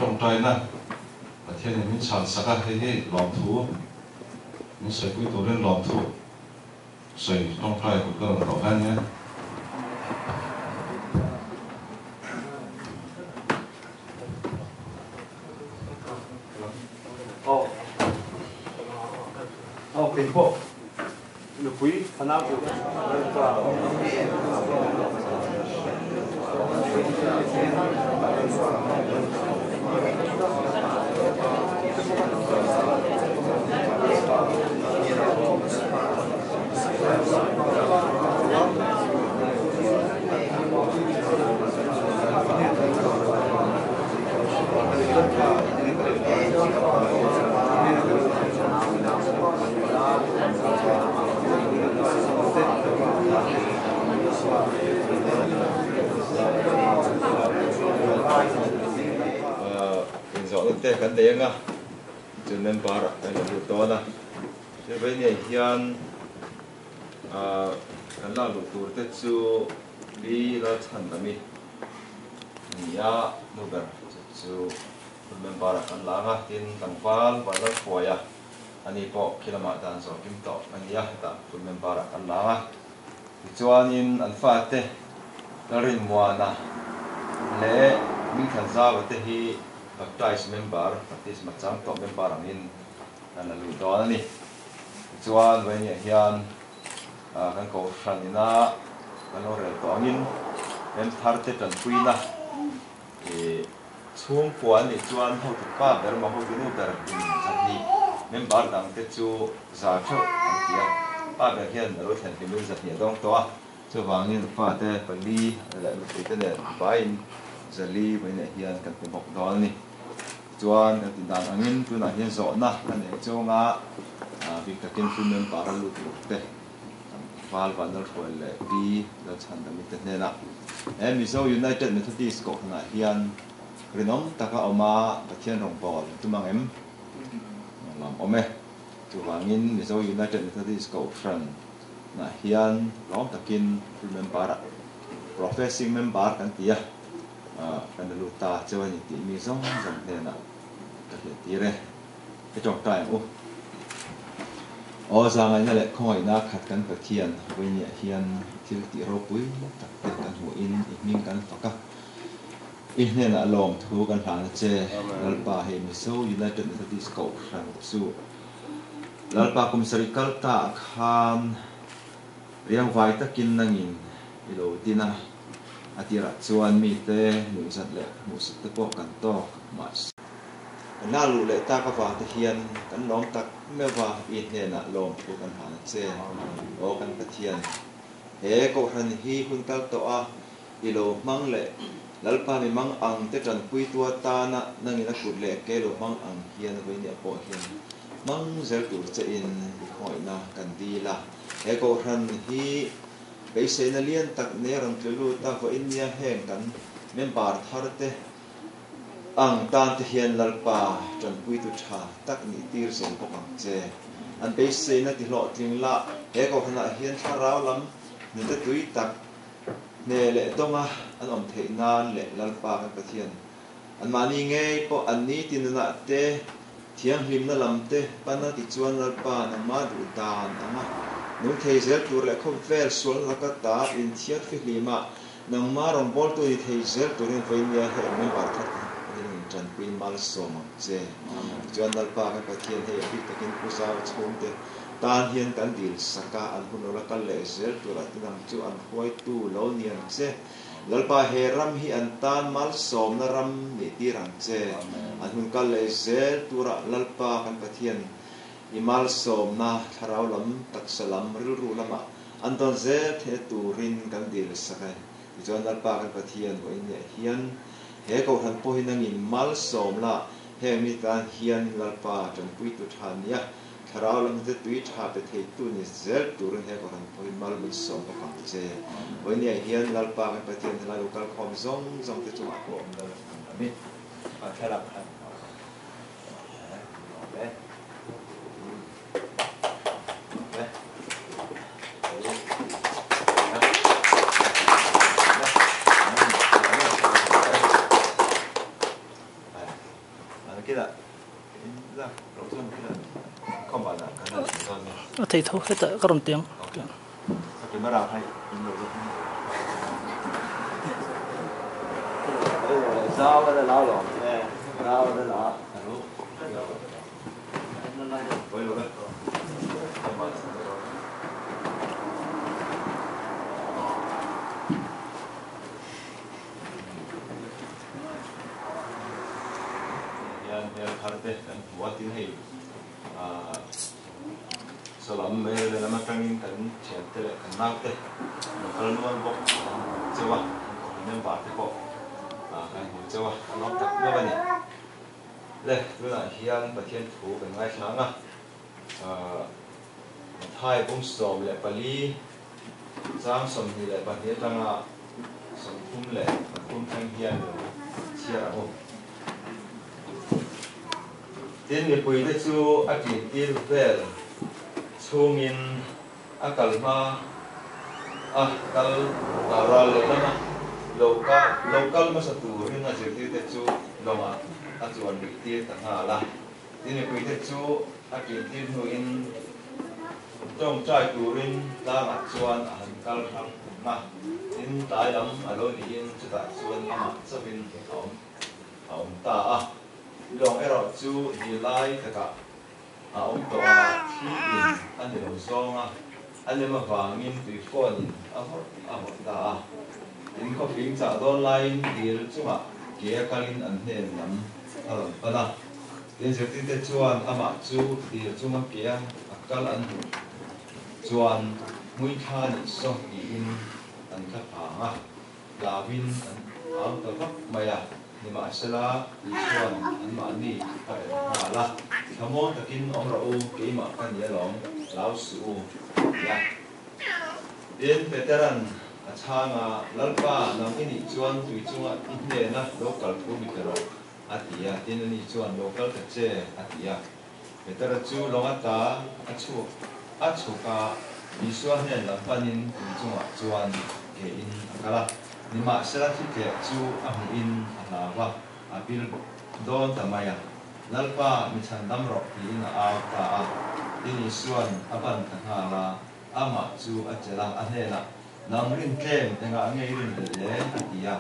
tawngtaina Pathianin min chhan sak a, hei hi lawmthu min sawipui turin lawmthu sawi tawngtai kut ka rawn tawh hle a nia. Aw aw kei pawh nupui fanau tur Inzawhna te kan nei anga chu member ah kan lo lut dawn a, Silvania hian kan lak luh tur te chu Pi Lalchhandami a ni a, nu ber chu chu full member ah kan la ang a, tin tlangval Vanlalhruaia a ni pawh khi lamah dan zawh kim tawh a ni a, hetah full member ah kan la ang a. Tichuanin an fate Lalrinmuana leh Hmingthanzauva te hi baptized member, baptisma chang tawh member angin kan la lut dawn a ni. Tichuan Vawinia hian kan kohhran ina kan lo rel tawh angin Remthar te tanpuina ih chhungkua an nih chuan hotu pa ber emaw hotu nu ber in zahnih member dang te chu za theuh an ti a, pa ber hian a lo thlen hlimin zahnih a dawng tawh a, chuvangin fate pali leh nupui te nen vaiin zali Vawinia hian kan pe bawk dawn a ni. Chuan kan ti dan angin tunah hian zawhna ka nei chunga bik takin full member a lut tur te Val Vanlalhruai leh Pi Lalchhandami te hnenah he Mizo United Methodist kohhranah hian rinawm taka awm a Pathian rawngbâwl tum ang em? Lam awm e. Chuvangin Mizo United Methodist kohhranah hian lawm takin full member ah professing member kan ti a. Kan la lut ta cheu a ni tih mi zawng zawng hnenah ka hriat tir e. Ka tawngtai ang u. Aw zangaihna leh khawngaihna khat kan Pathian Vawinia hian thil tih ropui tak te kan hmuhin i hming kan fak a. I hnenah lawmthu kan hlan a che. Lalpa hei Mizo United Methodist Kohhran chu Lalpa kum sarih kal ta ah khan riangvai takin nangin i lo din a. A tirah chuan mite nuihzat leh hmuhsit te pawh kan tawk mahse. Kan lak luh leh tak avang te hian kan lawm tak meuh va, i hnenah lawmthu kan hlan a che. Aw kan Pathian, he kohhran hi hun kal tawh a, i lo hmang leh Lalpa mi mang ang te tanpuitu atana nangin a kut leh ke lo hmang ang hian vawinia pawh hian hmang zel tur che in i khawngaihna kan dil a. He kohhran hi Beiseina lian tak nei a rawn tlu lut a, vawiin nia heng kan member thar te ang tan te hian Lalpa tanpuitu tha tak nih tir zel bawk ang che. An beiseina ti hlawhtling lah he kohhranah hian thlarau lam nute tui tak hne leh dawnga an awm theih nan leh Lalpa kan Pathian anmahni ngei pawh an ni ti nunah te Thianghlimna lam te pana tichuan Lalpa nangmah duh dan anga nung thei zel tur leh khawvel sual laka ta inthiar fihlimah nangmah rawngbawltu ni thei zel turin vawinia heng member thar te hi in tanpui malsawm ang che. Tichuan Lalpa kan Pathian hei a bik takin Pu Zau chhungte tan hian kan dil sak a, an hun lo la kal leh zel turah te nang chu an huaitu lo ni ang che. Lalpa he ram hi an tan malsawmna ram nih tir ang che. An hun kal leh zel turah Lalpa kan Pathian i malsawmna thlarau lam, taksa lam, rilru lamah an dawn zel theihna turin kan dil sak e. Tichuan Lalpa kan Pathian vawiinniah hian he kohhran pawh hi nangin malsawm la, heng mi tan hian Lalpa tanpuitu tha nia Thlarau lam te tui tha pe theitu ni zel turin he kohhran pawhin mal min sawm bawk ang che. Vawinia hian Lalpa kan Pathian helai lo kal khawm zawng zawng te chungah pawh awm lal ang a ni. A thlalak khan a awm e. Nakinah in lak loh chuan nakinah khawm banah kan han chhun dawn nia. A thei tho hetah ka rawn ti ang. Okay. Ka camera kha in lo zawk mai. Zau a la la lawm che. Zau a la la. Hello. Pawi lo ve. Hian hmel thar te kan hmu a tin hei ah salam mai lehlam atangin kan thian te leh kan nau te lo kal nual bawk kan hmu cheu a kan kohhran member te pawh ah kan hmu cheu a kan awm tak nual a ni le tunah hian Pathian thu kan ngaithlang a ah Mathai 14 Chang 22 atanga 33 thleng hian lo chhiar ang u. Tin, mipuite chu a ṭintir vel chhungin a kal hma a kal ral lehlama lo lo kal hmasa turin a zirtirte chu lawngah a chuan luihtir ta nghal a. Tin, mipuite chu a ṭintir hnuin Tawngtai turin tlangah chuan a han kal hrang thung a, tin tlai lam a lo niin chutah chuan amah chauhin a awm a awm ta a. Lawng erawh chu dil lai takah a awm tawh a, thli in a ni lo zawng a, a nem avangin tui phone in a vawrh a vawrh ta a. Tin khawfing chah dawn laiin dil chungah ke a kalin an hnen lam a rawn pan a. Tin zirtirte chuan amah chu dil chunga kea a kal an hmuh chuan hmui thla nih saw tiin an tla phang a, hlauin an au ta vak mai a. Nimahsela, Isua'n anmahni a be ta nghal a, Thlamuang takin awm rawh u, keimah ka ni alawm, hlau suh u, a ti a. Tin, Petera'n a chhang a, Lalpa, nang i nih chuan tui chunga i hnena lo kal thu mi pe rawh, A ti a, tin ani chuan lo kal ta che, a ti a. Petera chu lawng ata a chhuak a chhuk a, Isua hnen lam panin tui chungah chuan ke in a kal a. Nimahsela thi tleh chu a hmuhin a hlau a, a pil dawn ta mai a. Lalpa, mi chhan dam rawh, tiin a au ta a. Tin Isua'n a ban ta nghal a, amah chu a chelh a, a hnenah, Nang rin tlem engah nge i rin leh le? a ti a.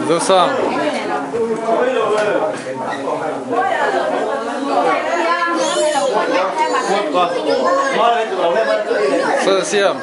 Zosang. Sa siam.